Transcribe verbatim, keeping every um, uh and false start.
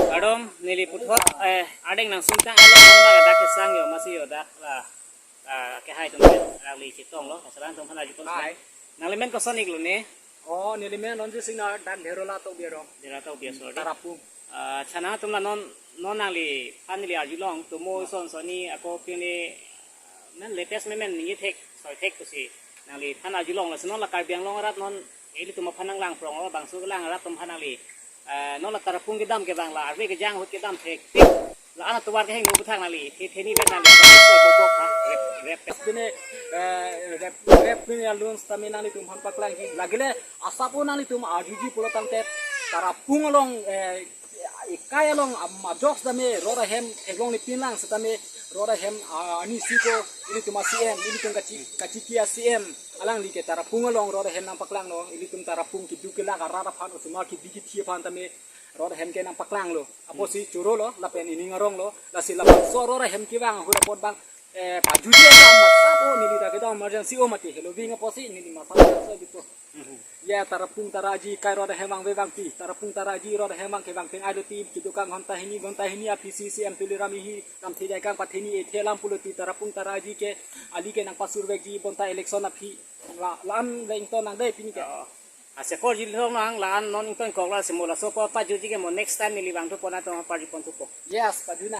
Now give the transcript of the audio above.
Kardom, neli puthot, eh, ardeng nang sungtang alo, non bang dak kesang yo, masi yo dak la, ah, kehai atum dak li chetong lo, kasaran atum aphan arju pon. Hi. Nangli men koson iklo ne? Oh, neli men Ronjit Singnar, dak Dherola Tokbi arong. Dherola Tokbi arong. Tarapung. Ah, chana atum la non, non nangliphan neli arjulong, tumo ison soni ako pini, men latest memen ningje thek, soi thek pusi nangliphan arjulong, lasi non la Karbi Anglong arat non ilitum aphan nanglang prong lo, bangso kelang arat atum aphan nangli, eh, non la Tarapung kedam ke bang la arve kejang ahut kedam thek tik. La-an atovar kehingno puthak nangli, the theni vet nangli, bok bok ha, rep, rep. Pini, eh, rep, rep pini alun sitame nanglitum aphan paklangji. Lagile asap o nanglitum arjuji pulo tangte Tarapung along, eh, ekai along, am, ajok sitame rot ahem theklongle pinlang sitame rot ahem, ah, arnisi ko ilitum a-C M, ilitum kachi, kachiki a-C M alangli ke Tarapung along rot ahem nangpaklanglo, ilitum Tarapung keduk kelak arat aphan, osomar kedi kethi aphan tame rot ahem ke nangpaklanglo. Apotsi choro lo, lapen ining arong lo, lasi labangso rot ahem kevang ahut apot bang, eh, pajuji ta masap o, neli ta kedam emergency o mati, heloving apotsi neli masap so gitu. Ya, Tarapung Taraji ekai rot ahem vangve vangpi, Tarapung Taraji rot ahem vang kevang peng ai do ti, keduk kang ghonta hini, ghonta hini aphi si C M Tuliram ihi, lamthe jai kang patheni ethe alam pulo ti, Tarapung Taraji ke ali ke nangpasurvekji bonta election aphi, la, la-an le ington nang dei pini ke. Oh. Ase korji long nang la-an non ington kok, lasi mo laso apot pajuji ke mo next time neli vangthu pon atum parju pon thupo. Yes, pajuna.